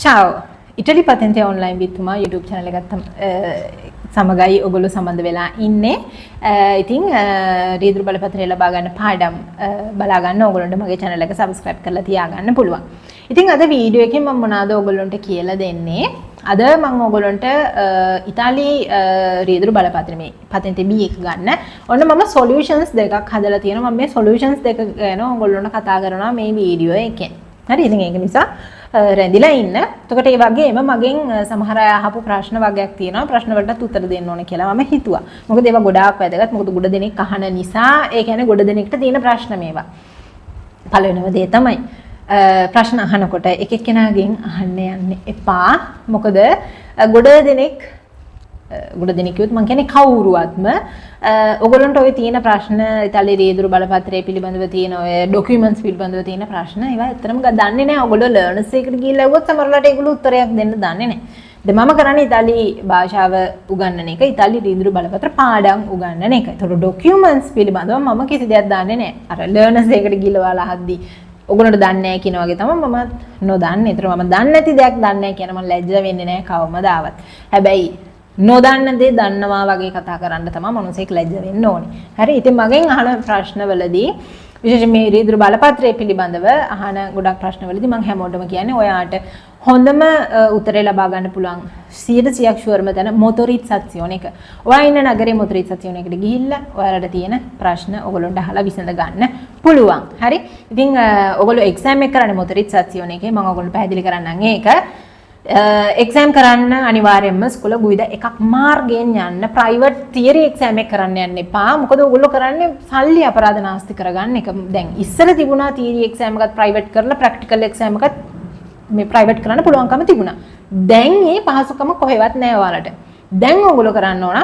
Ciao. ඉටලි patente online with Uma YouTube channel එකත් සමගයි ඔයගොල්ලෝ සම්බන්ධ වෙලා ඉන්නේ. ඉතින් රියදුරු බලපත්‍රය ලබා ගන්න පාඩම් බලා ගන්න ඔයගොල්ලන්ට මගේ channel එක subscribe කරලා තියාගන්න පුළුවන්. ඉතින් අද වීඩියෝ එකෙන් මම මොනවාද ඔයගොල්ලන්ට කියලා දෙන්නේ? අද මම ඔයගොල්ලන්ට ඉතාලි රියදුරු බලපත්‍රය මේ patente B එක ගන්න. ඔන්න මම සොලියුෂන්ස් දෙකක් හදලා තියෙනවා. මම මේ සොලියුෂන්ස් දෙක ගැන ඔයගොල්ලන්ට කතා කරනවා මේ වීඩියෝ එකෙන්. හරි, ඉතින් ඒක නිසා රැඳිලා ඉන්න. එතකොට ඒ වගේම මගෙන් සමහර අය අහපු ප්‍රශ්න වගයක් තියෙනවා. ප්‍රශ්න වලටත් උත්තර දෙන්න ඕනේ කියලා මම හිතුවා. මොකද ඒවා ගොඩාක් වැදගත්. මොකද ගොඩ දෙනෙක් අහන නිසා, ඒ කියන්නේ ගොඩ දෙනෙක්ට තියෙන ප්‍රශ්න මේවා. පළවෙනිම දේ තමයි ප්‍රශ්න අහනකොට එක එක්කෙනාගෙන් අහන්න යන්න එපා. මොකද ගොඩ දෙනෙක් කිව්වොත් මං කියන්නේ කවුරුවත්ම ඔයගොල්ලන්ට ඔය තියෙන ප්‍රශ්න, ඉතාලි රියදුරු බලපත්‍රය පිළිබඳව තියෙන ඔය ඩොකියුමන්ට්ස් පිළිබඳව තියෙන ප්‍රශ්න, ඒවා ඇත්තටම දන්නේ නැහැ. ඔයගොල්ලෝ ලර්නර්ස් එකට ගිහිල්ලා ඇහුවොත් සමහරවිට ඒගොල්ලෝ උත්තරයක් දෙන්න දන්නේ නැහැ. දැන් මම කරන්නේ ඉතාලි භාෂාව උගන්වන එක, ඉතාලි රියදුරු බලපත්‍ර පාඩම් උගන්වන එක. ඒතකොට ඩොකියුමන්ට්ස් පිළිබඳව මම කිසි දෙයක් දන්නේ නැහැ. අර ලර්නර්ස් එකට ගිහිල්ලා ඔයාලා අහද්දි ඔයගොල්ලන්ට දන්නේ නැහැ කියන වගේ තමයි මම නොදන්නේ. ඒතර මම දන්නේ නැති දෙයක් දන්නේ නැහැ කියන මම ලැජ්ජ වෙන්නේ නැහැ කවමදාවත්. හැබැයි නොදන්න දේ දන්නවා වගේ කතා කරන්න තමයි මනුස්සයෙක් ලැජ්ජ වෙන්න ඕනේ. හරි. ඉතින් මගෙන් අහන ප්‍රශ්නවලදී, විශේෂයෙන් මේ රියදුරු බලපත්‍රය පිළිබඳව අහන ගොඩක් ප්‍රශ්නවලදී මං හැමෝටම කියන්නේ ඔයාට හොඳම උත්තරේ ලබා ගන්න පුළුවන් 100%ක් ෂුවර්ම තැන motorizzazione එක. ඔයා ඉන්න නගරේ motorizzazione එකට ගිහිල්ලා ඔයාලට තියෙන ප්‍රශ්න ඔයගොල්ලන්ට අහලා විසඳ ගන්න පුළුවන්. හරි. ඉතින් ඔයගොල්ලෝ එක්සෑම් එක කරන්නේ motorizzazione එකේ. මම ඔයගොල්ලන්ට පැහැදිලි කරන්නම් ඒක. එක්සෑම් කරන්න අනිවාර්යයෙන්ම scuola guida එකක් මාර්ගයෙන් යන්න. ප්‍රයිවට් තියරි එක්සෑම් එක කරන්න යන්න එපා. මොකද ඔයගොල්ලෝ කරන්නේ සල්ලි අපරාධ නාස්ති කරගන්න එක. දැන් ඉස්සර තිබුණා තියරි එක්සෑම් එකත් ප්‍රයිවට් කරලා ප්‍රැක්ටිකල් එක්සෑම් එකත් මේ ප්‍රයිවට් කරන්න පුළුවන්කම තිබුණා. දැන් ඒ පහසුකම කොහෙවත් නෑ ඔයාලට. දැන් ඔයගොල්ලෝ කරන්න ඕන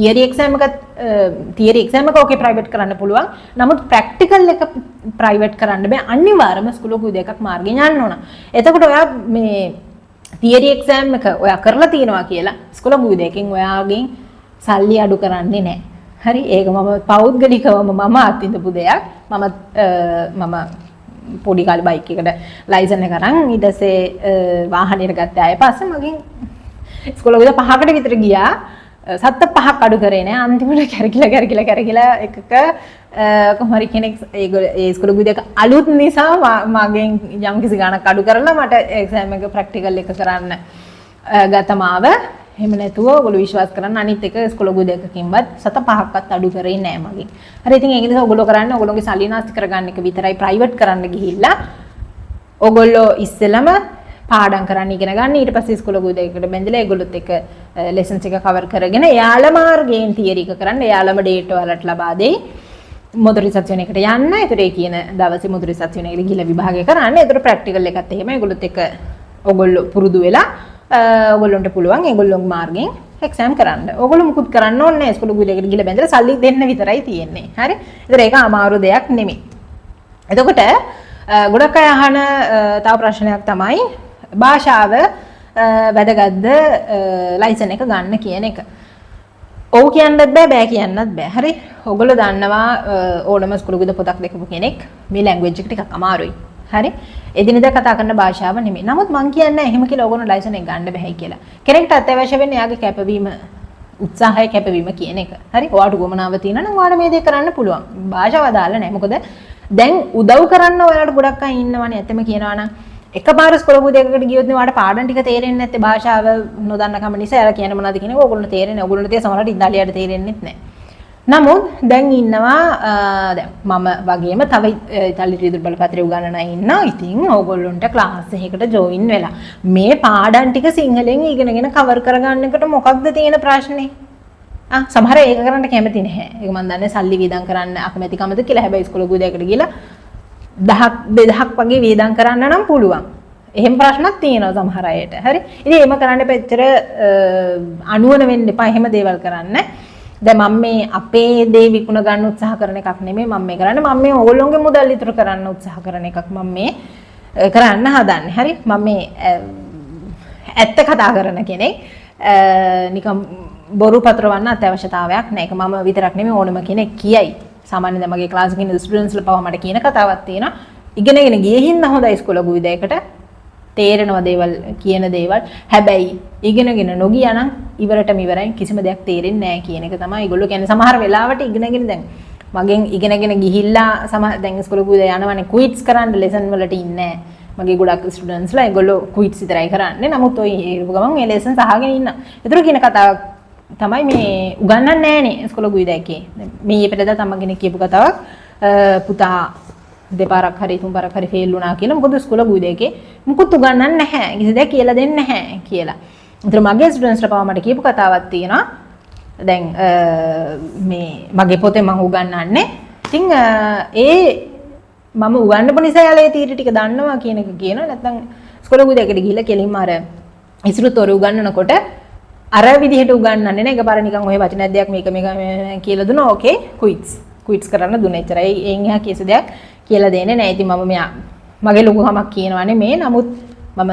තියරි එක්සෑම් එකත්, තියරි එක්සෑම් එක ඕකේ ප්‍රයිවට් කරන්න පුළුවන්. නමුත් ප්‍රැක්ටිකල් එක ප්‍රයිවට් කරන්න බෑ. අනිවාර්යයෙන්ම scuola guida එකක් මාර්ගෙන් යන්න ඕන. එතකොට ඔයා මේ තියරි එක්සෑම් එක ඔයා කරලා තියෙනවා කියලා scuola guida එකෙන් ඔයාගෙන් සල්ලි අඩු කරන්නේ නැහැ. හරි, ඒක මම පෞද්ගලිකවම මම අත්විඳපු දෙයක්. මම පොඩි කාලේ බයික් එකට ලයිසන් එක අරන් ඊට පස්සේ වාහනයට ගත්ත අය පස්සේ මගෙන් scuola guida පහකට විතර ගියා. සත්ත පහක් අඩු කරේ නෑ. අන්තිමට කැරකිලා කැරකිලා කැරකිලා එකක කොහොම හරි කෙනෙක් ඒගොල්ලෝ ඒ scuola guida එක අලුත් නිසා මගෙන් යම් කිසි ගාණක් අඩු කරලා මට එක්සෑම් එක ප්‍රැක්ටිකල් එක කරන්න ගත මාව. එහෙම නැතුව ඔයගොල්ලෝ විශ්වාස කරන්න අනිත් එක scuola guida එකකින්වත් සත පහක්වත් අඩු කරේ නෑ මගෙන්. හරි, ඉතින් ඒක නිසා ඔයගොල්ලෝ කරන්නේ ඔයගොල්ලෝගේ සල්ලි නාස්ති කරගන්න එක විතරයි ප්‍රයිවට් කරන්න ගිහිල්ලා. ඔයගොල්ලෝ ඉස්සෙල්ලම පාඩම් කරන්න ඉගෙන ගන්න, ඊට පස්සේ scuola guida එකට බැඳලා ඒගොල්ලොත් එක්ක ලෙසන්ස් එක කවර් කරගෙන එයාලා මාර්ගයෙන් තියරි එක කරන්න, එයාලම ඩේට් ඔයාලට ලබා දෙයි. motorizzazione එකට යන්න. ඒතර ඒ කියන දවසේ motorizzazione එකට ගිහලා විභාගය කරන්න. ඒතර ප්‍රැක්ටිකල් එකත් එහෙම ඒගොල්ලොත් එක්ක ඔයගොල්ලෝ පුරුදු වෙලා ඔයගොල්ලන්ට පුළුවන් ඒගොල්ලෝගේ මාර්ගයෙන් එක්සෑම් කරන්න. ඔයගොල්ලෝ මුකුත් කරන්න ඕනේ නැහැ. scuola guida එකට ගිහලා බැඳලා සල්ලි දෙන්න විතරයි තියෙන්නේ. හරි? ඒතර ඒක අමාරු දෙයක් නෙමෙයි. එතකොට ගොඩක් අය අහන තව ප්‍රශ්නයක් තමයි භාෂාව වැදගත්ද ලයිසන් එක ගන්න කියන එක. ඔව් කියන්නත් බෑ, බෑ කියන්නත් බෑ. හරි? ඔයගොල්ලෝ දන්නවා ඕනම scuola guida පොතක් දැකපු කෙනෙක් මේ ලැන්ග්වේජ් එක ටිකක් අමාරුයි. හරි? එදිනෙදා කතා කරන භාෂාව නෙමෙයි. නමුත් මං කියන්නේ එහෙම කියලා ඔයගොල්ලෝ ලයිසන් එක ගන්න බැහැ කියලා. කෙනෙක්ට අත්‍යවශ්‍ය වෙන්නේ එයාගේ කැපවීම, උත්සාහය, කැපවීම කියන එක. හරි? ඔයාට උවමනාව තියෙනවා නම් ඔයාලට මේ දේ කරන්න පුළුවන්. භාෂාව අදාළ නැහැ. මොකද දැන් උදව් කරන්න ඔයාලට ගොඩක් අය ඉන්නවනේ. ඇත්තම කියනවා නම් එකපාර scuola guida එකකට ගියොත් නේ ඔයාලට පාඩම් ටික තේරෙන්නේ නැත්තේ භාෂාව නොදන්න කම නිසා. එයාලා කියන්නේ මොනවද කියන එක ඕගොල්ලන්ට තේරෙන්නේ නැහැ. ඕගොල්ලන්ට තේ සමහරවිට ඉතාලියට තේරෙන්නෙත් නැහැ. නමුත් දැන් ඉන්නවා දැන් මම වගේම තව ඉතාලි රියදුරු බලපත්‍රය උගන්වන අය ඉන්නවා. ඉතින් ඕගොල්ලොන්ට ක්ලාස් එකකට ජොයින් වෙලා මේ පාඩම් ටික සිංහලෙන් ඉගෙනගෙන කවර් කරගන්න එකට මොකක්ද තියෙන ප්‍රශ්නේ? ආ, සමහර අය ඒක කරන්න කැමති නැහැ. ඒක මන් දන්නේ සල්ලි වියදම් කරන්න අකමැතිකමද කියලා. හැබැයි ඉස්කෝල guida එකට ගිහලා 1000ක් 2000ක් වගේ වියදම් කරන්න නම් පුළුවන්. එහෙම ප්‍රශ්නක් තියෙනවා සමහර අයට. හරි. ඉතින් එහෙම කරන්න එපා. එච්චර අනුවන වෙන්න එපා එහෙම දේවල් කරන්න. දැන් මම මේ අපේ දේ විකුණ ගන්න උත්සාහ කරන එකක් නෙමෙයි මම මේ කරන්නේ. මම මේ ඕගොල්ලෝගේ මුදල් ඉතුරු කරන්න උත්සාහ කරන එකක් මම මේ කරන්න හදන්නේ. හරි. මම මේ ඇත්ත කතා කරන කෙනෙක්. නිකන් බොරු පතුරවන්න අත්‍යවශ්‍යතාවයක් නෑ. ඒක මම විතරක් නෙමෙයි, ඕනම කෙනෙක් කියයි. සාමාන්‍යයෙන් දැන් මගේ ක්ලාස් එකේ ඉන්න ස්ටුඩන්ට්ස්ලා පවා මට කියන කතාවක් තියෙනවා. ඉගෙනගෙන ගියේ හින්දා හොඳයි scuola guida එකට. තේරෙනවා දේවල් කියන දේවල්. හැබැයි ඉගෙනගෙන නොගියා නම් ඉවරටම ඉවරයි, කිසිම දෙයක් තේරෙන්නේ නැහැ කියන එක තමයි ඒගොල්ලෝ කියන්නේ. සමහර වෙලාවට ඉගෙනගෙන දැන් මගෙන් ඉගෙනගෙන ගිහිල්ලා සමහර දැන් ඉස්කෝලේ කුද යනවනේ ක්විට්ස් කරන්න ලෙසන් වලට ඉන්නේ නැහැ. මගේ ගොඩක් ස්ටුඩන්ට්ස්ලා ඒගොල්ලෝ ක්විට්ස් විතරයි කරන්නේ. නමුත් ඔය ඒව ගමන් මේ ලෙසන්ස් අහගෙන ඉන්න. ඒතර කියන කතාවක් තමයි මේ උගන්වන්නේ නෑනේ ඉස්කෝලේ ගුයිදා එකේ. දැන් මේ ඊයේ පෙරේදා තමන් කෙනෙක් කියපු කතාවක්, පුතා දෙපාරක් හරි තුන් පාරක් හරි ෆේල් වුණා කියලා. මොකද ඉස්කෝලේ ගුයිදා එකේ මුකුත් උගන්වන්නේ නැහැ. කිසි දෙයක් කියලා දෙන්නේ නැහැ කියලා. ඒතර මගේ ස්ටුඩන්ට්ස්ලා පවා මට කියපු කතාවක් තියෙනවා. දැන් මේ මගේ පොතේ මං උගන්වන්නේ. ඉතින් ඒ මම උගන්වපු නිසා යාළුවා ඒ තීරි ටික දන්නවා කියන එක කියනවා. නැත්නම් ඉස්කෝලේ ගුයිදා එකට ගිහිල්ලා කෙලින්ම අර ඉසුරුතොර උගන්වනකොට අර විදිහට උගන්වන්නේ නෑ. එකපාර නිකන් ඔය වචනයක් දෙයක් මේක මේක කියලා දුන්නා. ඕකේ ක්විට්ස්. ක්විට්ස් කරන්න දුන්න එච්චරයි. එයින් එහා කිසි දෙයක් කියලා දෙන්නේ නෑ. ඉතින් මම මෙයා මගේ ලොකුකමක් කියනවා නෙමේ. නමුත් මම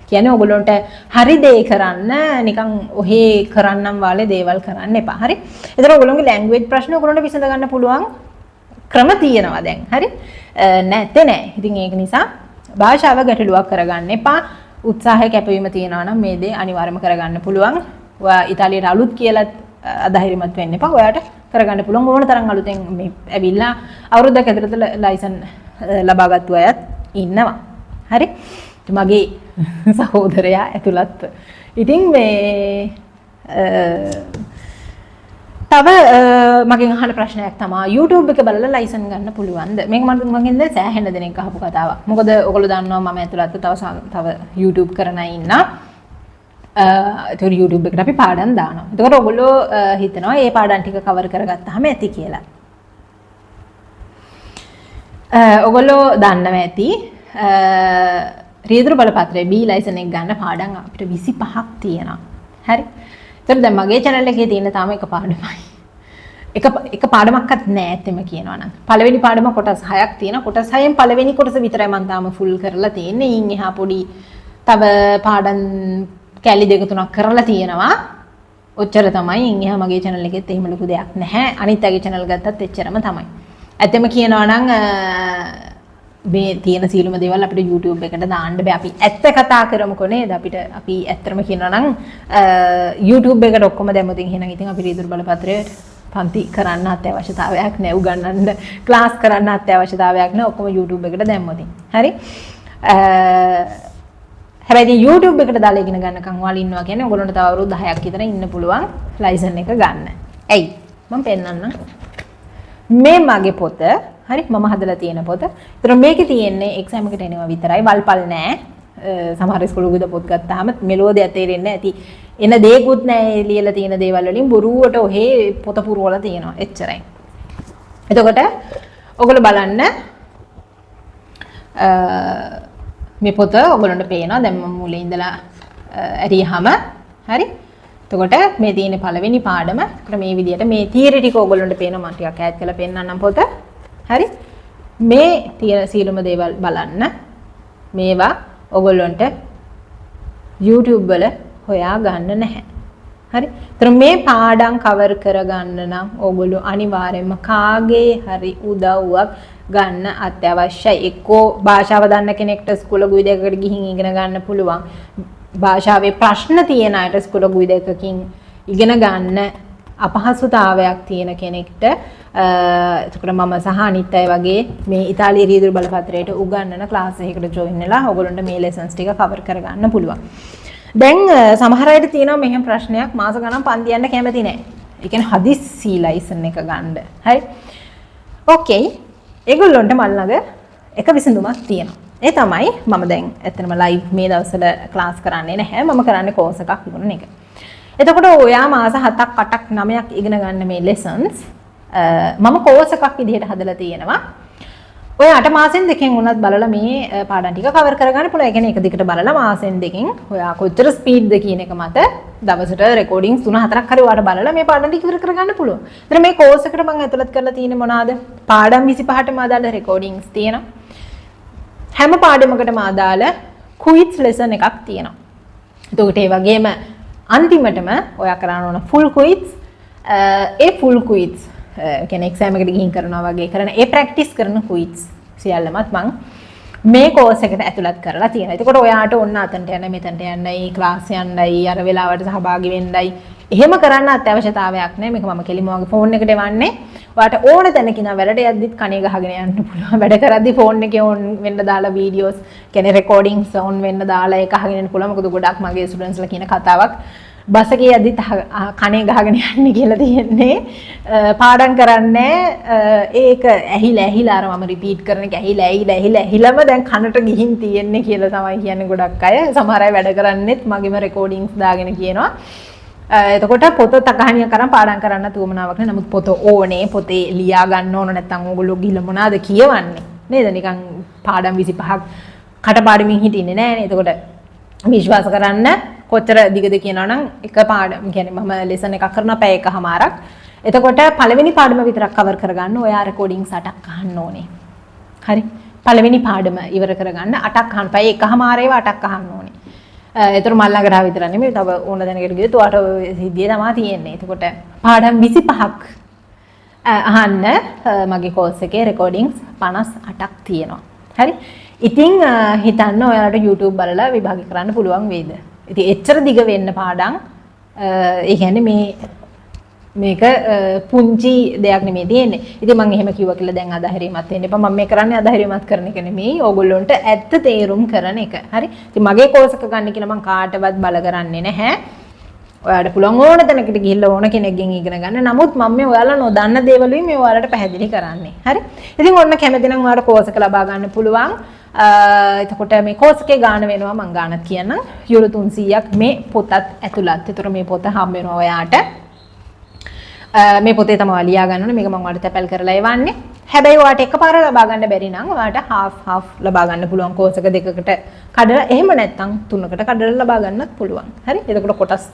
කියන්නේ ඔයගොල්ලන්ට හරි දේ කරන්න, නිකන් ඔහේ කරන්නම් වාලේ දේවල් කරන්න එපා. හරි. ඒතර ඔයගොල්ලෝගේ ලැන්ග්වේජ් ප්‍රශ්න ඔයගොල්ලන්ට විසඳ ගන්න පුළුවන් ක්‍රම තියෙනවා දැන්. හරි. නැත්තේ නෑ. ඉතින් ඒක නිසා භාෂාව ගැටලුවක් කරගන්න එපා. උත්සාහය කැපවීම තියෙනවා නම් මේ දේ අනිවාර්යයෙන්ම කරගන්න පුළුවන්. ඔයා ඉතාලියට අලුත් කියලත් අධෛර්යමත් වෙන්න එපා. ඔයාට කරගන්න පුළුවන් ඕන තරම් අලුතෙන් මේ ඇවිල්ලා අවුරුද්දක් ඇතුළත ලයිසන් ලබාගත්තු අයත් ඉන්නවා. හරි. මගේ සහෝදරයා ඇතුළත්. ඉතින් මේ තව මගෙන් අහන ප්‍රශ්නයක් තමයි YouTube එක බලලා ලයිසන් ගන්න පුළුවන්ද? මේක මම මගෙන් දැන් සෑහෙන දෙනෙක් අහපු කතාවක්. මොකද ඔයගොල්ලෝ දන්නවා මම ඇතුළත් තව තව YouTube කරන අය ඉන්නා. ඒතකොට YouTube එකට අපි පාඩම් දානවා. එතකොට ඔයගොල්ලෝ හිතනවා මේ පාඩම් ටික කවර් කරගත්තාම ඇති කියලා. ඔයගොල්ලෝ දන්නවා ඇති රියදුරු බලපත්‍රයේ B licence එක ගන්න පාඩම් අපිට 25ක් තියෙනවා. හරි. ඒතර දැන් මගේ channel එකේ තියෙන තාම එක පාඩමයි. එක එක පාඩමක්වත් නෑ ඇත්තම කියනවා නම්. පළවෙනි පාඩම කොටස් 6ක් තියෙනවා. කොටස් 6න් පළවෙනි කොටස විතරයි මම තාම ෆුල් කරලා තියෙන්නේ. ඊන් එහා පොඩි තව පාඩම් කැලි දෙක තුනක් කරලා තියෙනවා. ඔච්චර තමයි. ඊන් එහා මගේ channel එකෙත් එහෙම ලොකු දෙයක් නැහැ. අනිත් අයගේ channel ගත්තත් එච්චරම තමයි. ඇත්තම කියනවා නම් මේ තියෙන සියලුම දේවල් අපිට YouTube එකට දාන්න බෑ. අපි ඇත්ත කතා කරමුකෝ නේද? අපිට අපි ඇත්තටම කියනවා නම් YouTube එකට ඔක්කොම දැම්මොත් එහෙනම් ඉතින් අපි රීදුරු බලපත්‍රයට පන්ති කරන්න අත්‍යවශ්‍යතාවයක් නෑ. උගන්වන්න ක්ලාස් කරන්න අත්‍යවශ්‍යතාවයක් නෑ. ඔක්කොම YouTube එකට දැම්මොත්. හරි. හැබැයි ඉතින් YouTube එකට දාලා ඉගෙන ගන්නකම් ඔයාලා ඉන්නවා කියන්නේ ඔයගොල්ලන්ට තව අවුරුදු 10ක් විතර ඉන්න පුළුවන් ලයිසන් එක ගන්න. ඇයි? මම පෙන්නන්නම්. මේ මගේ පොත. හරි, මම හදලා තියෙන පොත. ඒතර මේකේ තියෙන්නේ එක්සෑම් එකට එනවා විතරයි, වල්පල් නෑ. සමහර ඉස්කෝලේ ගිහලා පොත් ගත්තාම මෙලෝ දෙයක් තේරෙන්නේ නැති. එන දේකුත් නෑ ඒ ලියලා තියෙන දේවල් වලින් බොරුවට ඔහේ පොත පුරවලා තියෙනවා. එච්චරයි. එතකොට ඔයගොල්ලෝ බලන්න මේ පොත ඔයගොල්ලන්ට පේනවා. දැන් මම මුලින් ඉඳලා ඇරියහම හරි. එතකොට මේ තියෙන පළවෙනි පාඩම. එතකොට මේ විදිහට මේ තියරි ටික ඔයගොල්ලන්ට පේනවා. මම ටිකක් ඈත් කරලා පෙන්නන්නම් පොත. හරි. මේ තියෙන සියලුම දේවල් බලන්න. මේවා ඔයගොල්ලන්ට YouTube වල හොයා ගන්න නැහැ. හරි. ඒතර මේ පාඩම් කවර් කරගන්න නම් ඔයගොල්ලෝ අනිවාර්යයෙන්ම කාගේ හරි උදව්වක් ගන්න අත්‍යවශ්‍යයි. එක්කෝ භාෂාව දන්න කෙනෙක්ට ස්කූල ගුයිදයකට ගිහින් ඉගෙන ගන්න පුළුවන්. භාෂාවේ ප්‍රශ්න තියෙන අයට ස්කූල ගුයිදයකකින් ඉගෙන ගන්න අපහසුතාවයක් තියෙන කෙනෙක්ට එතකොට මම සහ අනිත් අය වගේ මේ ඉතාලිය රීදුරු බලපත්‍රයට උගන්වන ක්ලාස් එකකට ජොයින් වෙලා ඔයගොල්ලන්ට මේ ලෙසන්ස් ටික කවර් කරගන්න පුළුවන්. දැන් සමහර අයට තියෙනවා මෙහෙම ප්‍රශ්නයක්, මාස ගණන් පන්ති යන්න කැමති නෑ. ඒ කියන්නේ හදිස්සි ලයිසන් එක ගන්න. හරි. ඕකේ. ඒගොල්ලොන්ට මල් ළඟ එක විසඳුමක් තියෙනවා. ඒ තමයි මම දැන් ඇත්තටම ලයිව් මේ දවස්වල ක්ලාස් කරන්නේ නැහැ. මම කරන්නේ කෝස් එකක් විකුණන එක. එතකොට ඔයා මාස 7ක් 8ක් 9ක් ඉගෙන ගන්න මේ ලෙසන්ස් මම කෝස් එකක් විදිහට හදලා තියෙනවා. ඔය අට මාසෙන් දෙකෙන් වුණත් බලලා මේ පාඩම් ටික කවර් කරගන්න පුළුවන්. ඒ කියන්නේ එක දිගට බලලා මාසෙන් දෙකෙන් ඔයා කොච්චර ස්පීඩ්ද කියන එක මත දවසට රෙකෝඩින්ග්ස් 3-4ක් හරි ඔයාට බලලා මේ පාඩම් ටික ඉවර කරගන්න පුළුවන්. ඒතර මේ කෝස් එකට මම ඇතුළත් කරලා තියෙන්නේ මොනවාද? පාඩම් 25ටම අදාළ රෙකෝඩින්ග්ස් තියෙනවා. හැම පාඩමකටම අදාළ ක්විස් ලෙසන් එකක් තියෙනවා. එතකොට ඒ වගේම අන්තිමටම ඔයා කරන්න ඕන ෆුල් ක්විස්, ඒ ෆුල් ක්විස් කියන්නේ එක්සෑම් එකට ගිහින් කරනවා වගේ කරන ඒ ප්‍රැක්ටිස් කරන ක්විස් සියල්ලමත් මං මේ කෝස් එකට ඇතුළත් කරලා තියෙනවා. එතකොට ඔයාට ඔන්න අතන්ට යන්න මෙතනට යන්නයි ක්ලාස් යන්නයි අර වෙලාවට සහභාගී වෙන්නයි එහෙම කරන්න අත්‍යවශ්‍යතාවයක් නෑ. මේක මම කෙලින්ම වගේ ෆෝන් එකට එවන්නේ. ඔයාට ඕන තැනක ඉඳන් වැඩට යද්දිත් කනේ ගහගෙන යන්න පුළුවන්. වැඩ කරද්දි ෆෝන් එකේ ඔන් වෙන්න දාලා වීඩියෝස් කියන්නේ රෙකෝඩින්ග්ස් ඔන් වෙන්න දාලා ඒක අහගෙන යන්න පුළුවන්. මොකද ගොඩක් මගේ ස්ටුඩන්ට්ස්ලා කියන කතාවක් බස් එකේ යද්දිත් කනේ ගහගෙන යන්නේ කියලා තියෙන්නේ. පාඩම් කරන්නේ ඒක ඇහිලා ඇහිලා අර මම රිපීට් කරන එක ඇහිලා ඇහිලා ඇහිලා ඇහිලාම දැන් කනට ගිහින් තියෙන්නේ කියලා තමයි කියන්නේ ගොඩක් අය. සමහර අය වැඩ කරන්නෙත් මගේම රෙකෝඩින්ග්ස් දාගෙන කියනවා. එතකොට පොත තකහණිය කරන් පාඩම් කරන්න තුවමනාවක් නෑ. නමුත් පොත ඕනේ, පොතේ ලියා ගන්න ඕන, නැත්නම් ඕගොල්ලෝ ගිහලා මොනවාද කියවන්නේ නේද? නිකන් පාඩම් 25ක් කටපාඩමින් හිටින්නේ නෑනේ. එතකොට විශ්වාස කරන්න කොච්චර දිගද කියනවා නම් එක පාඩම කියන්නේ මම ලෙසන් එකක් කරනවා පැය එකහමාරක්. එතකොට පළවෙනි පාඩම විතරක් කවර් කරගන්න ඔයා රෙකෝඩින්ග්ස් 8ක් අහන්න ඕනේ. හරි. පළවෙනි පාඩම ඉවර කරගන්න 8ක් අහන්න, පැය එකහමාර ඒවා 8ක් අහන්න ඕනේ. ඒතර මල් ළඟට ආව විතර නෙමෙයි, තව ඕන දැනකට ගියොත් ඔයාට ඔය සිද්ධිය තමයි තියෙන්නේ. එතකොට පාඩම් 25ක් අහන්න මගේ කෝස් එකේ රෙකෝඩින්ග්ස් 58ක් තියෙනවා. හරි. ඉතින් හිතන්න ඔයාලට YouTube බලලා විභාග කරන්න පුළුවන් වෙයිද? ඉතින් එච්චර දිග වෙන්න පාඩම්, ඒ කියන්නේ මේක පුංචි දෙයක් නෙමෙයි තියෙන්නේ. ඉතින් මං එහෙම කිව්වා කියලා දැන් අධෛර්යමත් වෙන්න එපා. මම මේ කරන්නේ අධෛර්යමත් කරන එක නෙමෙයි. ඕගොල්ලොන්ට ඇත්ත තේරුම් කරන එක. හරි. ඉතින් මගේ කෝස් එක ගන්න කියලා මං කාටවත් බල කරන්නේ නැහැ. ඔයාලට පුළුවන් ඕන තැනකට ගිහිල්ලා ඕන කෙනෙක්ගෙන් ඉගෙන ගන්න. නමුත් මම මේ ඔයාලා නොදන්න දේවලුයි මේ ඔයාලට පැහැදිලි කරන්නේ. හරි. ඉතින් ඔන්න කැමති නම් ඔයාලට කෝස් එක ලබා ගන්න පුළුවන්. එතකොට මේ කෝස් එකේ ගාණ වෙනවා මං ගාණත් කියන්නම්. යුරෝ 300ක් මේ පොතත් ඇතුළත්. ඒතර මේ පොත හම්බ වෙනවා ඔයාට. මේ පොතේ තමයි ලියා ගන්න ඕනේ. මේක මං ඔයාලට තැපැල් කරලා එවන්නේ. හැබැයි ඔයාට එකපාර ලබා ගන්න බැරි නම් ඔයාට හාෆ් හාෆ් ලබා ගන්න පුළුවන් කෝස් එක දෙකකට කඩලා, එහෙම නැත්නම් තුනකට කඩලා ලබා ගන්නත් පුළුවන්. හරි. එතකොට කොටස්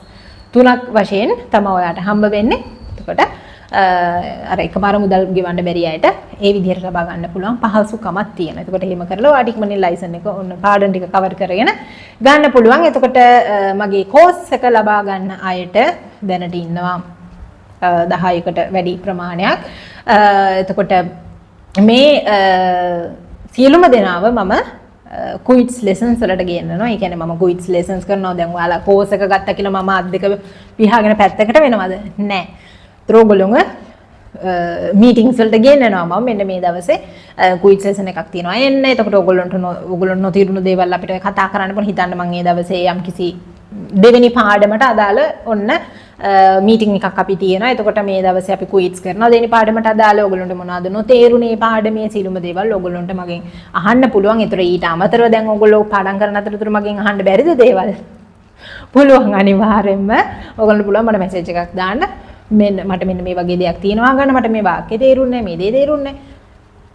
තුනක් වශයෙන් තමයි ඔයාට හම්බ වෙන්නේ. එතකොට අර එකපාර මුදල් ගෙවන්න බැරි අයට ඒ විදිහට ලබා ගන්න පුළුවන් පහසුකමක් තියෙනවා. එතකොට එහෙම කරලා ඔයාට ඉක්මනින් ලයිසන් එක ඔන්න පාඩම් ටික කවර් කරගෙන ගන්න පුළුවන්. එතකොට මගේ කෝස් එක ලබා ගන්න අයට දැනට ඉන්නවා 10කට වැඩි ප්‍රමාණයක්. එතකොට මේ සියලුම දෙනාව මම කුයිට්ස් ලෙසන්ස් වලට ගෙන්නනවා. ඒ කියන්නේ මම කුයිට්ස් ලෙසන්ස් කරනවා. දැන් ඔයාලා කෝස් එක ගත්තා කියලා මම අත් දෙක පිහාගෙන පැත්තකට වෙනවද? නෑ. ඒතර ඔයගොල්ලෝව මීටින්ග්ස් වලට ගෙන්නනවා මම. මෙන්න මේ දවසේ කුයිට්ස් ලෙසන් එකක් තියෙනවා එන්න. එතකොට ඔයගොල්ලොන්ට නොතීරුණු දේවල් අපිට කතා කරන්න පුළුවන්. හිතන්න මං ඒ දවසේ යම්කිසි දෙවෙනි පාඩමට අදාළ ඔන්න මීටින් එකක් අපි තියෙනවා. එතකොට මේ දවසේ අපි කුයිට්ස් කරනවා. දෙවෙනි පාඩමට අදාළ ඔයගොල්ලන්ට මොනවද නොතේරුනේ පාඩමේ සියලුම දේවල් ඔයගොල්ලන්ට මගෙන් අහන්න පුළුවන්. ඒතර ඊට අමතරව දැන් ඔයගොල්ලෝ පාඩම් කරන අතරතුර මගෙන් අහන්න බැරිද දේවල්? පුළුවන් අනිවාර්යෙන්ම. ඔයගොල්ලන්ට පුළුවන් මට මැසේජ් එකක් දාන්න. මෙන්න මට මෙන්න මේ වගේ දෙයක් තියෙනවා ගන්න, මට මේ වාක්‍ය තේරුන්නේ නැහැ, මේ දේ තේරුන්නේ නැහැ.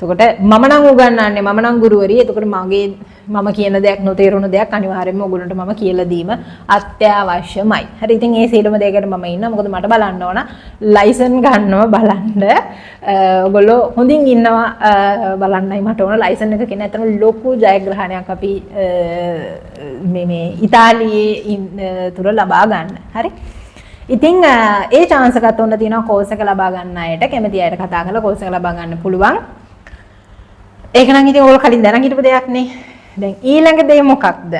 එතකොට මම නම් උගන්වන්නේ, මම නම් ගුරුවරිය. එතකොට මම කියන දෙයක් නොතේරුණු දෙයක් අනිවාර්යයෙන්ම ඔයගොල්ලන්ට මම කියලා දීම අත්‍යවශ්‍යමයි. හරි, ඉතින් ඒ සියලුම දේකට මම ඉන්නවා. මොකද මට බලන්න ඕන ලයිසන් ගන්නව බලන්න. ඔයගොල්ලෝ හොඳින් ඉන්නවා බලන්නයි මට ඕන. ලයිසන් එක කියන්නේ ඇත්තටම ලොකු ජයග්‍රහණයක් අපි මේ ඉතාලියේ තුල ලබා ගන්න. හරි. ඉතින් ඒ චාන්ස් එකත් ඔන්න තියෙනවා කෝස් එක ලබා ගන්න අයට, කැමති අයට කතා කරලා කෝස් එක ලබා ගන්න පුළුවන්. ඒක නම් ඉතින් ඔයගොල්ලෝ කලින් දැනන් හිටපු දෙයක් නේ. දැන් ඊළඟ දේ මොකක්ද?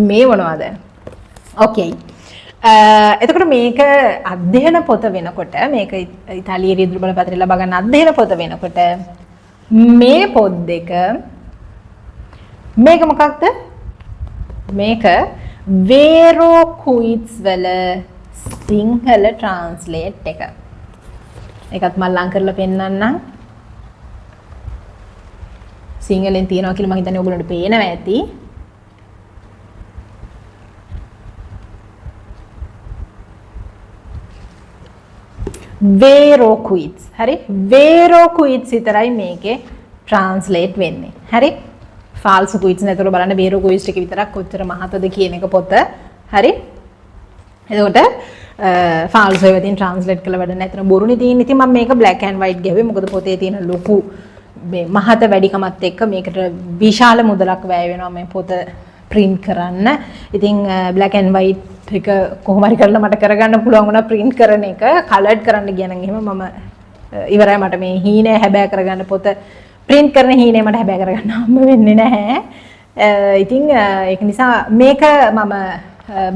මේ මොනවද? ඕකේ. එතකොට මේක අධ්‍යයන පොත වෙනකොට, මේක ඉතාලියේ රියදුරු බලපත්‍රය ලබා ගන්න අධ්‍යයන පොත වෙනකොට මේ පොත් දෙක, මේක මොකක්ද? මේක වේරෝ කුයිට්ස් වල සිංහල ට්‍රාන්ස්ලේට් එක. ඒකත් මම ලං කරලා පෙන්නන්නම්. සිංහලෙන් තියනවා කියලා මං හිතන්නේ ඔයගොල්ලන්ට පේනවා ඇති. වේරෝ කුයිට්ස්. හරි, වේරෝ කුයිට්ස් විතරයි මේකේ ට්‍රාන්ස්ලේට් වෙන්නේ. හරි, ෆාල්සෝ කුයිට්ස් නේතර බලන්න වේරෝ කුයිට්ස් ටික විතරක් කොච්චර මහතද කියන එක පොත. හරි, එතකොට ෆාල්සෝ ඒවා තියෙන ට්‍රාන්ස්ලේට් කරලා වැඩ නැහැ. එතන බොරුනේ තියෙන්නේ. ඉතින් මම මේක බ්ලැක් ඇන්ඩ් වයිට් ගැහුවේ. මොකද පොතේ තියෙන ලොකු මේ මහත වැඩිකමත් එක්ක මේකට විශාල මුදලක් වැය වෙනවා මේ පොත ප්‍රින්ට් කරන්න. ඉතින් බ්ලැක් ඇන්ඩ් වයිට් එක කොහොම හරි කරලා මට කරගන්න පුළුවන් වුණා ප්‍රින්ට් කරන එක. කලර්ඩ් කරන්න ගියා නම් එහෙම මම ඉවරයි. මට මේ හීනය හැබෑ කරගන්න පොත ප්‍රින්ට් කරන හීනේ මට හැබැයි කරගන්න හම්බ වෙන්නේ නැහැ. ඉතින් ඒක නිසා මේක මම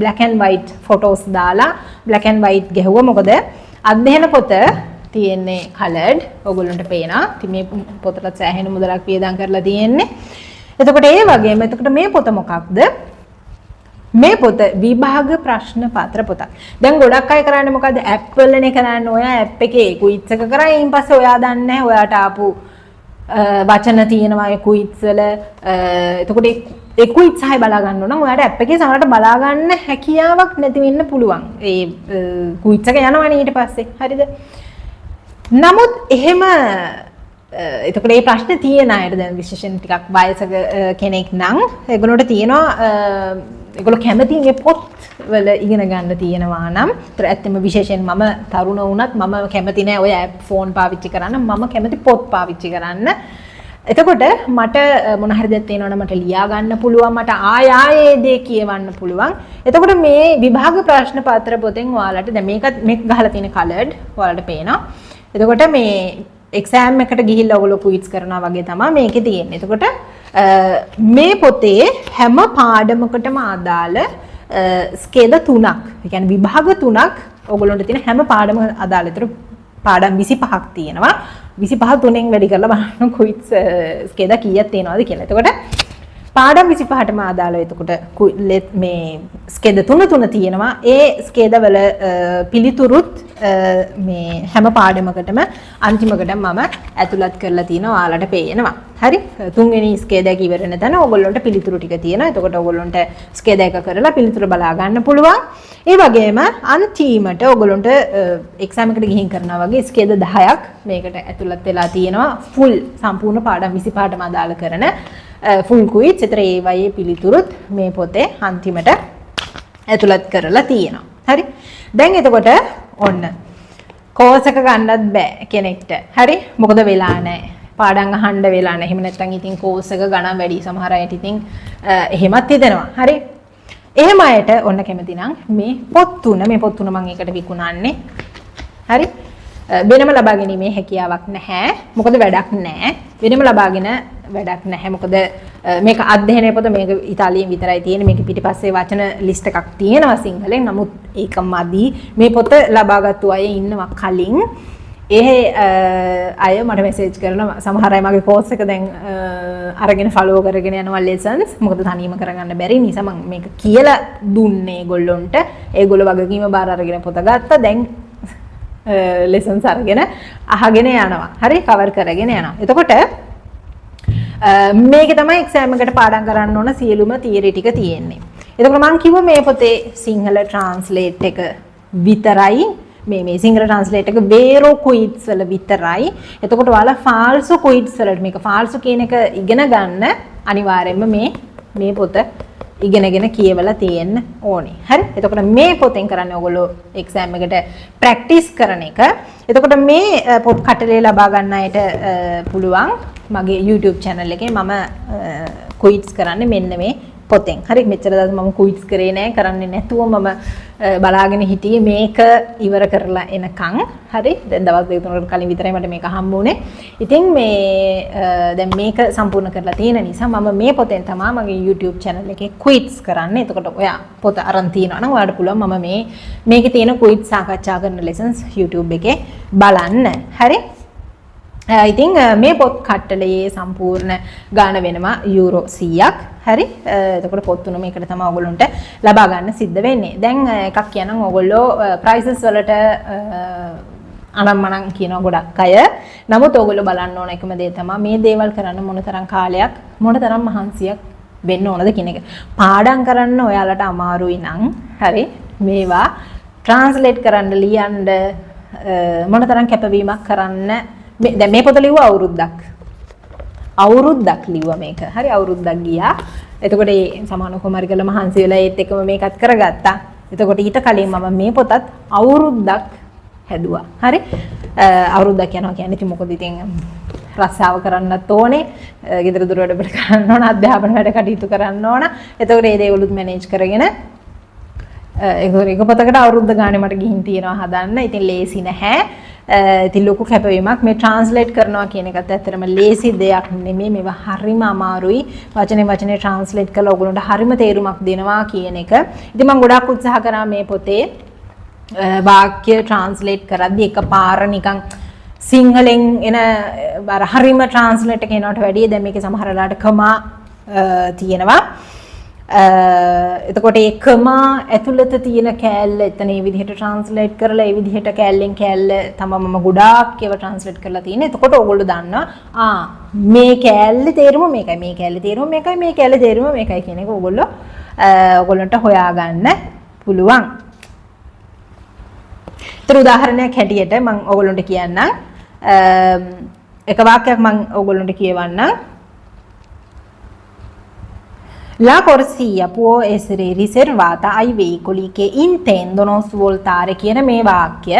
black and white photos දාලා black and white ගැහුවා. මොකද අධ්‍යයන පොත තියෙන්නේ colored, ඔයගොල්ලන්ට පේනවා. ඉතින් මේ පොතටත් සෑහෙන මුදලක් වියදම් කරලා තියෙන්නේ. එතකොට ඒ වගේම එතකොට මේ පොත මොකක්ද? මේ පොත විභාග ප්‍රශ්න පත්‍ර පොතක්. දැන් ගොඩක් අය කරන්නේ මොකද්ද? ඇප් වලනේ කරන්නේ. ඔයා ඇප් එකේ ක්විස් එක කරා. ඊන් පස්සේ ඔයා දන්නේ නැහැ ඔයාට ආපු වචන තියෙනවා ඒ ක්විස් වල. එතකොට ඒ ක්විස් ආයෙ බලා ගන්න ඕන නම් ඔයාට ඇප් එකේ සමහරට බලා ගන්න හැකියාවක් නැති වෙන්න පුළුවන්. ඒ ක්විස් එක යනවනේ ඊට පස්සේ. හරිද? නමුත් එහෙම එතකොට මේ ප්‍රශ්නේ තියෙන අයට දැන් විශේෂයෙන් ටිකක් වයසක කෙනෙක් නම් ඒගොල්ලන්ට තියෙනවා, ඒගොල්ලෝ කැමති මේ පොත් වල ඉගෙන ගන්න තියෙනවා නම්. ඒතර ඇත්තම විශේෂයෙන් මම තරුණ වුණත් මම කැමති නෑ ඔය ඇප් ෆෝන් පාවිච්චි කරන්න. මම කැමති පොත් පාවිච්චි කරන්න. එතකොට මට මොන හරි දෙයක් තියෙනවා නම් මට ලියා ගන්න පුළුවන්, මට ආය ආයේ දේ කියවන්න පුළුවන්. එතකොට මේ විභාග ප්‍රශ්න පත්‍ර පොතෙන් ඔයාලට දැන් මේකත් මේක ගහලා තියෙන කලර්ඩ් ඔයාලට පේනවා. එතකොට මේ එක්සෑම් එකට ගිහිල්ලා ඔයගොල්ලෝ ක්විස් කරනවා වගේ තමයි මේකේ තියෙන්නේ. එතකොට මේ පොතේ හැම පාඩමකටම අදාළ ස්කේද තුනක්, ඒ කියන්නේ විභාග තුනක් ඔයගොල්ලන්ට තියෙන හැම පාඩමකට අදාළ. ඒතර පාඩම් 25ක් තියෙනවා. 25 තුනෙන් වැඩි කරලා බලන්න ක්විස් ස්කේද කීයක් තියෙනවද කියලා. එතකොට පාඩම් 25ටම අදාළව එතකොට මේ ස්කේද තුන තුන තියෙනවා. ඒ ස්කේදවල පිළිතුරුත් මේ හැම පාඩමකටම අන්තිමකට මම ඇතුළත් කරලා තියෙනවා, ඔයාලට පේනවා. හරි? තුන්වෙනි ස්කේද එක ඉවර වෙන තැන ඔයගොල්ලන්ට පිළිතුරු ටික තියෙනවා. එතකොට ඔයගොල්ලන්ට ස්කේද එක කරලා පිළිතුරු බලා ගන්න පුළුවන්. ඒ වගේම අන්තිමට ඔයගොල්ලන්ට එක්සෑම් එකට ගිහින් කරනවා වගේ ස්කේද 10ක් මේකට ඇතුළත් වෙලා තියෙනවා. ෆුල් සම්පූර්ණ පාඩම් 25ටම අදාළ කරන ෆුල් ක්විස්. ඒතර ඒ වගේ පිළිතුරුත් මේ පොතේ අන්තිමට ඇතුළත් කරලා තියෙනවා. හරි? දැන් එතකොට ඔන්න කෝස් එක ගන්නත් බෑ කෙනෙක්ට. හරි? මොකද වෙලා නැහැ. පාඩම් අහන්න වෙලා නැහැ. එහෙම නැත්නම් ඉතින් කෝස් එක ගණන් වැඩි සමහර අයට ඉතින් එහෙමත් හිතෙනවා. හරි? එහෙම අයට ඔන්න කැමති නම් මේ පොත් තුන මම එකට විකුණන්නේ. හරි? වෙනම ලබා ගැනීමේ හැකියාවක් නැහැ. මොකද වැඩක් නැහැ. වෙනම ලබාගෙන වැඩක් නැහැ. මොකද මේක අධ්‍යයනය පොත, මේක ඉතාලියෙන් විතරයි තියෙන්නේ. මේක පිටිපස්සේ වචන ලිස්ට් එකක් තියෙනවා සිංහලෙන්. නමුත් ඒක මදි. මේ පොත ලබාගත්තු අය ඉන්නවා කලින්. ඒ අය මට මෙසේජ් කරනවා. සමහර අය මගේ කෝස් එක දැන් අරගෙන ෆලෝ කරගෙන යනවා ලෙසන්ස්. මොකද තනියම කරගන්න බැරි නිසා මම මේක කියලා දුන්නේ ඒගොල්ලොන්ට. ඒගොල්ලෝ වගකීම බාර අරගෙන පොත ගත්තා. දැන් ලෙසන්ස් අරගෙන අහගෙන යනවා. හරි, කවර් කරගෙන යනවා. එතකොට මේකේ තමයි එක්සෑම් එකට පාඩම් කරන්න ඕන සියලුම තියරි ටික තියෙන්නේ. එතකොට මං කිව්වා මේ පොතේ සිංහල ට්‍රාන්ස්ලේට් එක විතරයි, මේ මේ සිංහල ට්‍රාන්ස්ලේට් එක වේරෝ ක්විස් වල විතරයි. එතකොට ඔයාලා ෆාල්සෝ ක්විස් වලට මේක ෆාල්සෝ කියන එක ඉගෙන ගන්න අනිවාර්යයෙන්ම මේ මේ පොත ඉගෙනගෙන කියවලා තියෙන්න ඕනේ. හරි? එතකොට මේ පොතෙන් කරන්නේ ඔයගොල්ලෝ එක්සෑම් එකට ප්‍රැක්ටිස් කරන එක. එතකොට මේ පොත් කටලේ ලබා ගන්න අයට පුළුවන් මගේ YouTube channel එකේ මම ක්විස් කරන්නේ මෙන්න මේ පොතෙන්. හරි, මෙච්චර දවස් මම ක්විස් කරේ නෑ. කරන්නේ නැතුව මම බලාගෙන හිටියේ මේක ඉවර කරලා එනකන්. හරි, දැන් දවස් දෙක තුනකට කලින් විතරයි මට මේක හම්බ වුණේ. ඉතින් මේ දැන් මේක සම්පූර්ණ කරලා තියෙන නිසා මම මේ පොතෙන් තමයි මගේ YouTube channel එකේ ක්විස් කරන්නේ. එතකොට ඔයා පොත අරන් තියනවා නම් ඔයාලට පුළුවන් මම මේ මේකේ තියෙන ක්විස් සාකච්ඡා කරන ලෙසන්ස් YouTube එකේ බලන්න. හරි, ඉතින් මේ පොත් කට්ටලයේ සම්පූර්ණ ගාණ වෙනවා යූරෝ 100ක්. හරි. එතකොට පොත් තුන මේකට තමයි ඔයගොල්ලන්ට ලබා ගන්න සිද්ධ වෙන්නේ. දැන් එකක් කියනම්, ඔයගොල්ලෝ ප්‍රයිසස් වලට අනම්මනම් කියනවා ගොඩක් අය. නමුත් ඔයගොල්ලෝ බලන්න ඕන එකම දේ තමයි මේ දේවල් කරන්න මොන තරම් කාලයක්, මොන තරම් මහන්සියක් වෙන්න ඕනද කියන එක. පාඩම් කරන්න ඔයාලට අමාරුයි නම්, හරි, මේවා ට්‍රාන්ස්ලේට් කරන්න, ලියන්න මොන තරම් කැපවීමක් කරන්න. දැන් මේ පොත ලිව්වා අවුරුද්දක්. අවුරුද්දක් ලිව්වා මේක. හරි, අවුරුද්දක් ගියා. එතකොට ඒ සමාන කොහොම හරි කරලා මහන්සි වෙලා ඒත් එක්කම මේකත් කරගත්තා. එතකොට ඊට කලින් මම මේ පොතත් අවුරුද්දක් හැදුවා. හරි? අවුරුද්දක් යනවා කියන්නේ ඉතින් මොකද ඉතින් රස්සාව කරන්නත් ඕනේ. ගෙදර දොර වැඩ පිළ කරන්න ඕන, අධ්‍යාපන වැඩ කටයුතු කරන්න ඕන. එතකොට මේ දේවලුත් මැනේජ් කරගෙන ඒක එක පොතකට අවුරුද්ද ගානේ මට ගිහින් තියෙනවා හදන්න. ඉතින් ලේසි නැහැ. ඉතින් ලොකු කැපවීමක් මේ ට්‍රාන්ස්ලේට් කරනවා කියන එකත් ඇත්තටම ලේසි දෙයක් නෙමෙයි. මේවා හරිම අමාරුයි. වචනේ වචනේ ට්‍රාන්ස්ලේට් කරලා ඔයගොල්ලන්ට හරිම තේරුමක් දෙනවා කියන එක. ඉතින් මම ගොඩාක් උත්සාහ කරා මේ පොතේ වාක්‍ය ට්‍රාන්ස්ලේට් කරද්දි එකපාර නිකන් සිංහලෙන් එන අර හරිම ට්‍රාන්ස්ලේට් එක එනවට වැඩිය දැන් මේකේ සමහර වෙලාවට කමා තියෙනවා. එතකොට ඒ කමා ඇතුළත තියෙන කෑල්ල එතන ඒ විදිහට ට්‍රාන්ස්ලේට් කරලා ඒ විදිහට කෑල්ලෙන් කෑල්ල තමයි මම ගොඩාක් ඒවා ට්‍රාන්ස්ලේට් කරලා තියෙන්නේ. එතකොට ඕගොල්ලෝ දන්නවා ආ මේ කෑල්ලේ තේරුම මේකයි, මේ කෑල්ලේ තේරුම මේකයි, මේ කෑල්ලේ තේරුම මේකයි කියන එක ඕගොල්ලෝ ඕගොල්ලන්ට හොයාගන්න පුළුවන්. ඒතර උදාහරණයක් හැටියට මම ඕගොල්ලන්ට කියන්නම්. එක වාක්‍යයක් මම ඕගොල්ලන්ට කියවන්නම්. La corsia può essere riservata ai veicoli che intendono svoltare කියන මේ වාක්‍ය.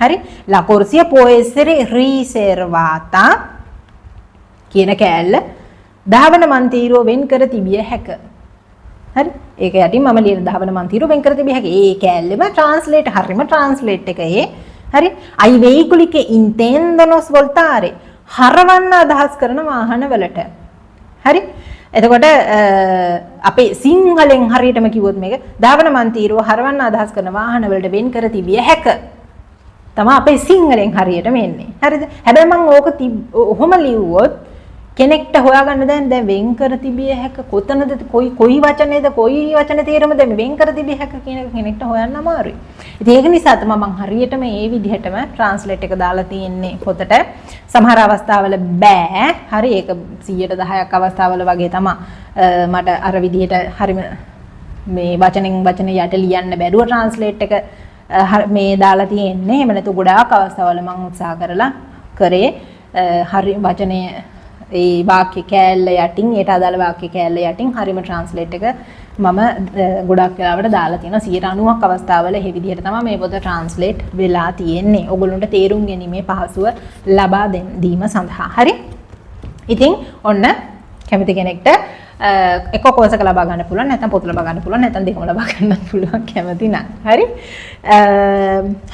හරි? La corsia può essere riservata කියන කෑල්ල ධාවන මන්තීරුව වෙන් කර තිබිය හැක. හරි? ඒක යටින් මම ලියන ධාවන මන්තීරුව වෙන් කර තිබිය හැක. ඒ කෑල්ලෙම ට්‍රාන්ස්ලේට් හරිම ට්‍රාන්ස්ලේට් එක ඒ. හරි? Ai veicoli che intendono svoltare හරවන්න අදහස් කරන වාහන වලට. හරි? එතකොට අපේ සිංහලෙන් හරියටම කිව්වොත් මේක ධාවන මන්තීරුව හරවන්න අදහස් කරන වාහන වලට වෙන් කර තිබිය හැක. තමයි අපේ සිංහලෙන් හරියටම එන්නේ. හරිද? හැබැයි මං ඕක ඔහොම ලිව්වොත් කෙනෙක්ට හොයාගන්න දැන් දැන් වෙන් කර තිබිය හැක කොතනද, කොයි කොයි වචනේද, කොයි වචන තේරුමද මේ වෙන් කර තිබිය හැක කියන එක කෙනෙක්ට හොයන්න අමාරුයි. ඉතින් ඒක නිසා තමයි මං හරියටම මේ විදිහටම ට්‍රාන්ස්ලේට් එක දාලා තියෙන්නේ පොතට. සමහර අවස්ථාවල බෑ. හරි, ඒක 110ක් අවස්ථාවල වගේ තමයි මට අර විදිහට හරිම මේ වචනෙන් වචන යට ලියන්න බැරුව ට්‍රාන්ස්ලේට් එක මේ දාලා තියෙන්නේ. එහෙම නැතු ගොඩාක් අවස්ථාවල මං උත්සාහ කරලා කරේ හරි වචනය ඒ වාක්‍ය කෑල්ල යටින්, ඒට අදාළ වාක්‍ය කෑල්ල යටින් හරිම ට්‍රාන්ස්ලේට් එක මම ගොඩක් වෙලාවට දාලා තියෙනවා. 90ක් අවස්ථාවල ඒ විදිහට තමයි මේ පොත ට්‍රාන්ස්ලේට් වෙලා තියෙන්නේ. ඔයගොල්ලන්ට තේරුම් ගැනීමේ පහසුව ලබා දීම සඳහා. හරි? ඉතින් ඔන්න කැමති කෙනෙක්ට එක කෝස් එක ලබා ගන්න පුළුවන්, නැත්නම් පොත ලබා ගන්න පුළුවන්, නැත්නම් දෙකම ලබා ගන්නත් පුළුවන් කැමති නම්. හරි?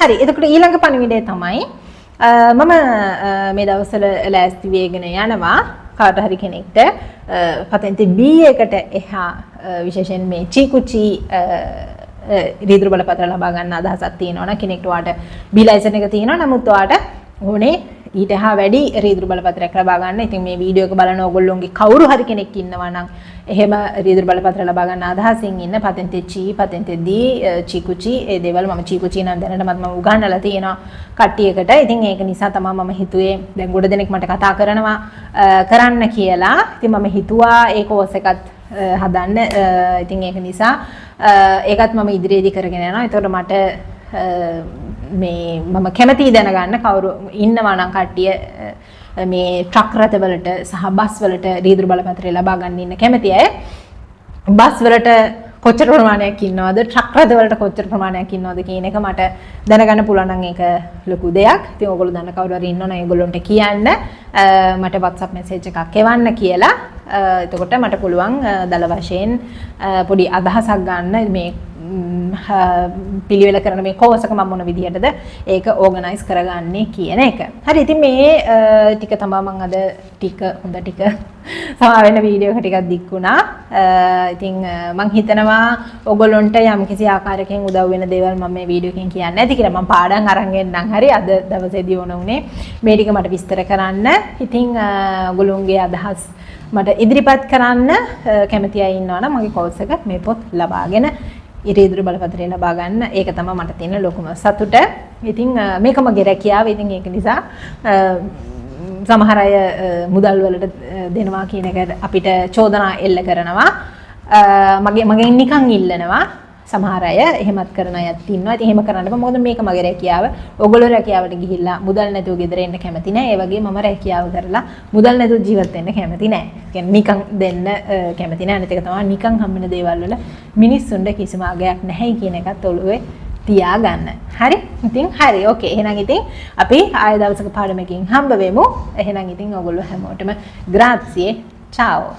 හරි. එතකොට ඊළඟ පණිවිඩය තමයි මම මේ දවස්වල ලෑස්ති වෙගෙන යනවා කාට හරි කෙනෙක්ට patente B එකට එහා විශේෂයෙන් මේ චීකුචි රීදුරු බලපත්‍ර ලබා ගන්න අදහසක් තියෙනවා නම් කෙනෙක්ට ඔයාට B licence එක තියෙනවා, නමුත් ඔයාට ඕනේ ඊට එහා වැඩි රීදුරු බලපත්‍රයක් ලබා ගන්න. ඉතින් මේ වීඩියෝ එක බලන ඕගොල්ලෝගේ කවුරු හරි කෙනෙක් ඉන්නවා නම් එහෙම රීදුරු බලපත්‍ර ලබා ගන්න අදහසින් ඉන්න patente C, patente D, චීකුචි ඒ දේවල් මම චීකුචි නම් දැනටමත් මම උගන්වලා තියෙනවා කට්ටියකට. ඉතින් ඒක නිසා තමයි මම හිතුවේ දැන් ගොඩ දෙනෙක් මට කතා කරනවා කරන්න කියලා. ඉතින් මම හිතුවා ඒ කෝස් එකත් හදන්න. ඉතින් ඒක නිසා ඒකත් මම ඉදිරියේදී කරගෙන යනවා. ඒතකොට මට මේ මම කැමතියි දැනගන්න කවුරු ඉන්නවා නම් කට්ටිය මේ ට්‍රක් රථ වලට සහ බස් වලට රීදුරු බලපත්‍රය ලබා ගන්න ඉන්න කැමති අය, බස් වලට කොච්චර ප්‍රමාණයක් ඉන්නවද, ට්‍රක් රථ වලට කොච්චර ප්‍රමාණයක් ඉන්නවද කියන එක මට දැනගන්න පුළුවන් නම් ඒක ලොකු දෙයක්. ඉතින් ඔයගොල්ලෝ දන්න කවුරු හරි ඉන්නවනම් ඒගොල්ලොන්ට කියන්න මට WhatsApp message එකක් එවන්න කියලා. එතකොට මට පුළුවන් දල වශයෙන් පොඩි අදහසක් ගන්න මේ පිළිවෙල කරන මේ කෝස් එක මම මොන විදිහටද ඒක ඕගනයිස් කරගන්නේ කියන එක. හරි, ඉතින් මේ ටික තමයි මම අද ටික හොඳ ටික සමා වෙන වීඩියෝ එක ටිකක් දික් වුණා. ඉතින් මං හිතනවා ඔයගොල්ලොන්ට යම්කිසි ආකාරයකින් උදව් වෙන දේවල් මම මේ වීඩියෝ එකෙන් කියන්න ඇති කියලා. මම පාඩම් අරන් එන්නම්. හරි, අද දවසේදී ඕන වුණේ මේ ටික මට විස්තර කරන්න. ඉතින් ඔයගොල්ලොන්ගේ අදහස් මට ඉදිරිපත් කරන්න. කැමති අය ඉන්නවා නම් මගේ කෝස් එක මේ පොත් ලබාගෙන රීදුරු බලපත්‍රය ලබා ගන්න. ඒක තමයි මට තියෙන ලොකුම සතුට. ඉතින් මේක මගේ රැකියාව. ඉතින් ඒක නිසා සමහර අය මුදල් වලට දෙනවා කියන එක අපිට චෝදනා එල්ල කරනවා. මගේ මගෙන් නිකන් ඉල්ලනවා. සමහර අය එහෙමත් කරන අයත් ඉන්නවා. ඉතින් එහෙම කරන්න එපා. මොකද මේක මගේ රැකියාව. ඔයගොල්ලෝ රැකියාවට ගිහිල්ලා මුදල් නැතුව ගෙදර එන්න කැමති නෑ. ඒ වගේ මම රැකියාව කරලා මුදල් නැතුව ජීවත් වෙන්න කැමති නෑ. ඒ කියන්නේ නිකන් දෙන්න කැමති නෑ. අනිත් එක තමයි නිකන් හම්බෙන දේවල් වල මිනිස්සුන්ට කිසිම අගයක් නැහැ කියන එකත් ඔළුවේ තියාගන්න. හරි? ඉතින් හරි. ඕකේ. එහෙනම් ඉතින් අපි ආය දවසක පාඩමකින් හම්බ වෙමු. එහෙනම් ඉතින් ඔයගොල්ලෝ හැමෝටම ග්‍රාත්සියේ. චාଓ.